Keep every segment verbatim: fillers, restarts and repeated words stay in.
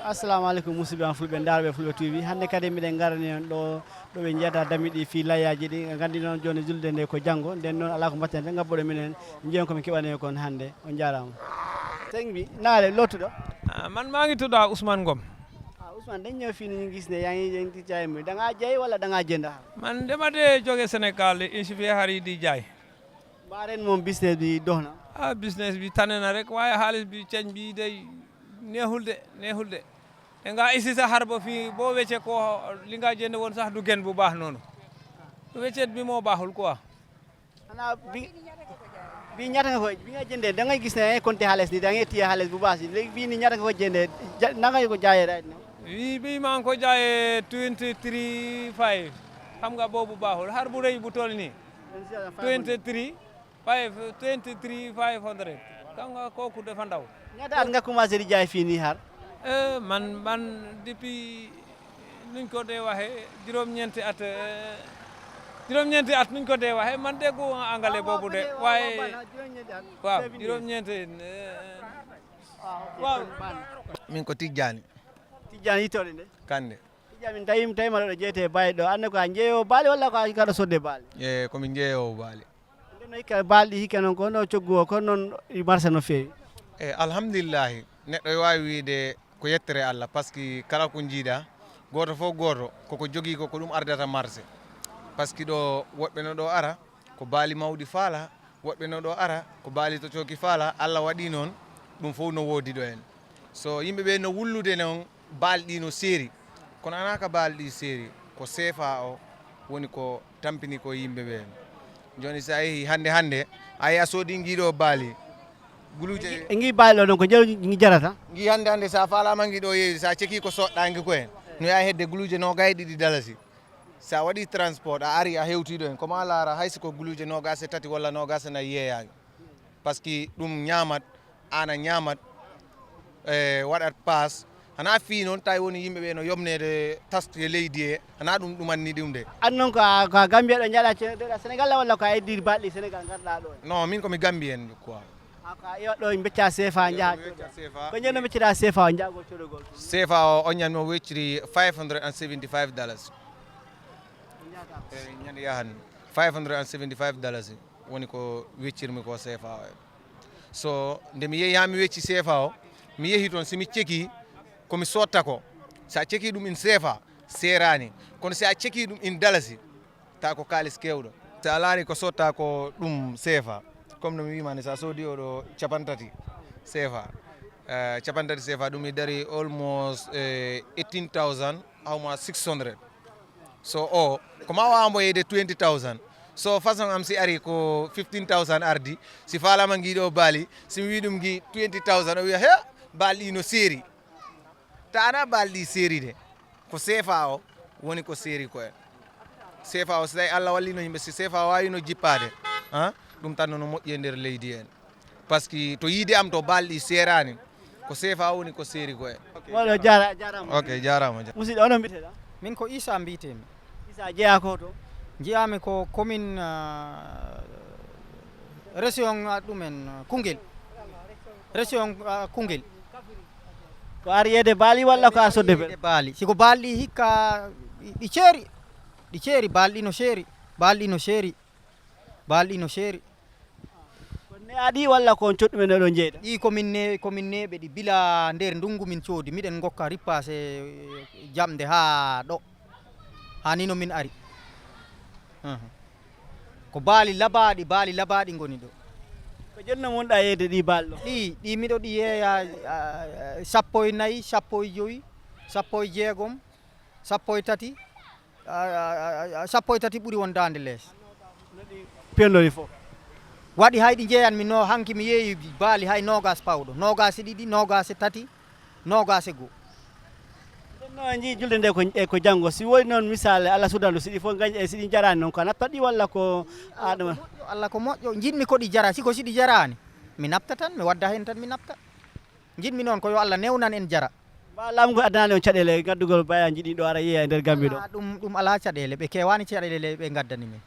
Assalamu aleykum, musidɓe am fulɓe, ndaarɓe Fulɓe T V. Hannde kadi miɗen ngarani on ɗo, ɗo ɓe njiyata damiɗi fii layyaaji ɗi. Nganndi noon jooni julde nde ko janngo, nden noon alaa ko mbatten tan ngabboɗo minen, njiyon ko min keɓani kon hannde. On njaaraama. Sëñ bi, naa le loo tudd? Ah, man maa ngi tudd Ousmane Ngom. Ah, Ousmane, dañ ñëw fii ni ñu gis ne yaa ngi yëngu ci jaay mi. Da ngaa jaay wala da ngaa jënd? Man dama dee jóge Sénégal, insi fii xar yi di jaay. Mbaa ren moom business bi dox na? Ah, business bi tane na rek, waaye xaalis bi, change bi day neexul de, neexul de. Te nga isi sa xar ba fii, boo wecce ko, li nga jënd woon sax du gën bu baax noonu. Weccet bi moo baaxul quoi. Xanaa bi, bi ñaata nga ko, bi nga jëndee, da ngay gis ne da ngay compter xaalis ni, da ngay téye xaalis bu baax si. Léegi bii ni ñaata nga ko jëndee? Ja-, naka nga ko jaayee right now? Bii, bii maa ngi ko jaayee twenty three five. Xam nga boobu baaxul. Xar bu rëy bu toll nii. Twenty three five, twenty three five hundred. Xam nga kooku dafa ndaw. Ñaata at nga commencé di jaay fii nii xar? Eh, man, man depuis nuñ ko dee waxee, juróom-ñeenti at, eh, juróom-ñeenti at nuñ ko dee waxee, man déggu angale boobu de, waaye, waaw, juróom-ñeenti, eh, waaw. Min ko Tijjani. Tijjani, ittoɗe nde? Kande. Tijjani, min tawi, tawi ma ɗo jeyte baali ɗo. Anne ko a jeeyo baali walla ko a kaɗo sodde baali? E, ko min jeeyo baali. Nden no hikka baali ɗi hikka noon ko no coggu o, ko noon ɗi marsa no feewi? E, alhamdulillahi, neɗɗo e waawi wiide ko yettere Allah, parce que kala ko njiiɗa, gooto fof gooto, koko jogii ko, ko ɗum ardata marché. Parce que ɗo woɗɓe no ɗo ara, ko baali mawɗi faala, woɗɓe no ɗo ara, ko baali to cooki faala, Allah waɗi noon, ɗum fof no woodi ɗo en. So yimɓe ɓe no wullude noon, baali ɗi no seeri. Kono anaa ka baali ɗi seeri, ko seefa o woni ko tampini ko yimɓe ɓe. Jooni so a yehi hannde hannde, a yehi a soodi ngiiɗo baali, guluuje. E ngi baali o noon ko jelu ngi jarata? Ngi hannde hannde so a faalaama ngi ɗo yeeyi, so a ceki ko soɗɗaangi ko en, no yaha hedde guluuje noogay e ɗiɗi dalasi. So a waɗi transport, a ari a hewti ɗo en, ko ma laara hay si ko guluuje noogaas e tati walla noogaas e nayi yeeyaangi. Parce que ɗum ñaamat, aan a ñaamat, e, waɗat paas. Hanaa fii noon tawi woni yimɓe ɓe no yomneede taske leydi e, hanaa ɗum ɗumanni ɗum de. An noon ko a, ko a Gambia ɗo njaɗa ce-, ɗo Sénégal walla ko a heddi baali Sénégal ngarɗa ɗo? Non, min ko mi Gambien quoi. A ko a iwa ɗo becca seefa njaha. Ko njenno beccita seefa o njaago codogol? Seefa o on ñan mo wecciri five hundred and seventy-five dollars. E ñande yahan five hundred and seventy-five dollars. Woni ko weccirmi ko seefa o. So nde mi yehi haa mi wecci seefa o, mi yehi toon, si mi ceki ko mi sotta ko, so a ceki ɗum in seefa, seeraani. Kono si a ceki ɗum in dalasi, ta ko kaalis keewɗo. So a laari ko sotta ko ɗum seefa, comme no mi wiima ni, so a soodi oɗo capantati seefa, eh, capantati seefa, ɗum i dari almost, eh, eighteen thousand, how much, six hundred. So o, ko ma waawa mbo yeyde twenty thousand. So façon am si ari ko fifteen thousand ardi, si faalama ngi ɗo baali, si mi wi ɗum ngi twenty thousand, o wiya, "He, baali ɗi no seeri." Ta ana baali ɗi seeri de. Ko seefa o woni ko seeri ko en. Seefa o, si tawi Allah wallino yimɓe, si seefa o waawino jippaade, ha, ɗum tan no moƴƴi e nder leydi en. Parce que to yiide am to baali ɗi seeraani, ko seefa woni ko seeri ko en. Wala, jaara-, jaaraama. Ok, jaaraama. Musidɗo, onon mbiteɗaa? Min ko Issa mbiyetee-mi. Issa, jeyaa ko to? Njiyaami ko commune, ah, région, ah, ɗumen, ah, Koungheul. Région, ah, Koungheul. Ko ar yeede baali walla ko ar sodde? Yeede baali. Si ko baali ɗi hikka, ɗi ceeri. Ɗi ceeri, baali ɗi no ceeri. Baali ɗi no ceeri. Baali ɗi no seeri. Ko ne'aɗi walla ko on coɗɗumen oɗon jeyda? Ɗi ko min ne-, ko min neeɓe ɗi. Bila nder ndungu min coodi, miɗen ngokka rippaase jamɗe haa ɗo. Haa ni no min ari. Uhum. Ko baali labaaɗi, baali labaaɗi ngoni ɗo. Ko jonno mun ɗa yeyde ɗi baali ɗo? Ɗi, ɗi miɗo ɗi yeeya, a, a, sappo e nayi, sappo e jowi, sappo e jeegom, sappo e tati, a, a, a, a, sappo e tati ɓuri won daande lees. No ɗi pellori fof? Waɗi hay ɗi njeeyanmi no hanki mi yeeyi baali hay noogas pawɗo, noogas e ɗiɗi, noogas e tati, noogas e goo. Ɗum noon en njii julde nde ko, e ko janngo. Si woni noon misaale, Allah suudandu, si ɗi fof ngañ-, e si ɗi njaraani noon, ko a nattat ɗi walla ko a ɗum? Moƴƴo, Allah ko moƴƴo, njiɗmi ko ɗi jara, si ko si ɗi jaraani, mi naɓta tan, mi wadda heen tan, mi naɓta. Njiɗmi noon ko yo Allah newnan en jara. Mbaa laamu ngu addanaani on caɗeele gaddugol bayaanji ɗi ɗo ara yeeya e nder Gambie ɗo? Alaa, ɗum, ɗum alaa caɗeele. Ɓe keewaani caɗeele ɓe ngaddani min.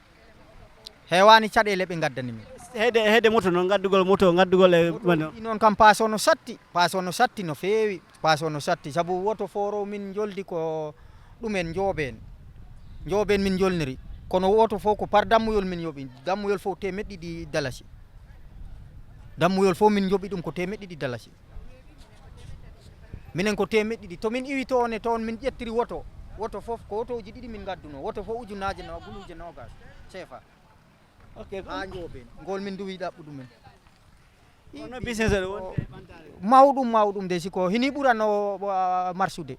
Heewaani caɗeele ɓe ngaddani min. Heede heede moto noon, ngaddugol moto, ngaddugol e ɗi noon. Kam paas o no satti, paas o no satti no feewi, paas o no satti, sabu woto fooro min njoldi ko ɗumen njooben, njooben min njolniri, kono woto fof ko par dammuyol min yoɓi, dammuyol fof temeɗɗe ɗiɗi dalasi, dammuyol fof min njoɓi ɗum ko temeɗɗe ɗiɗi dalasi. Minen ko temeɗɗe ɗiɗi. To min iwi toon e toon, min ƴettiri woto. Woto fof ko wotooji ɗiɗi min ngadduno. Woto fof ujunnaaje no, guluuje noogas seefa. Ok. Haa njooben. Ngol min nduwi ɗaɓɓu ɗumen. Kono business o wonde mawɗum, mawɗum de, siko hini ɓuranno marsude.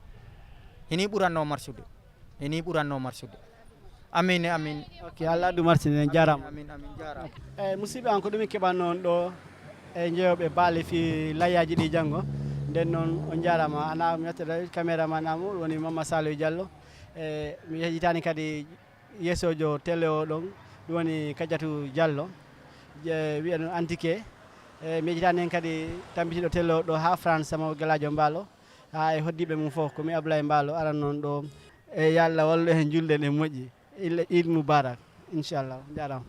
Hini ɓuranno marsude. Hini ɓuranno marsude. Amin, amin. Ok, Allah addu marsude, en jarama. Amin, amin, jarama. Eyyi musidɓe, an ko ɗum en keɓanno on ɗo e jeeyoɓe baale fi layaji ɗi janngo. Nden noon on jarama. Ana mi yettata caméraman am woni Mama Saliou Diallo. E mi yejitani kadi yeesojo télé o ɗon, ɗum woni Kadiatou Diallo, wiya ɗum Antike. E mi yejitani heen kadi tampitiiɗo télé o ɗo haa France, Mawɓe Gelaajo Mbaalo, haa e hoɗdiiɓe mum fof. Ko mi Ablaye Mbaalo aran noon ɗo. E yo Allah wallu en, julɗen en moƴƴi. Illa Iid Mubarak, inchallah. Jarama.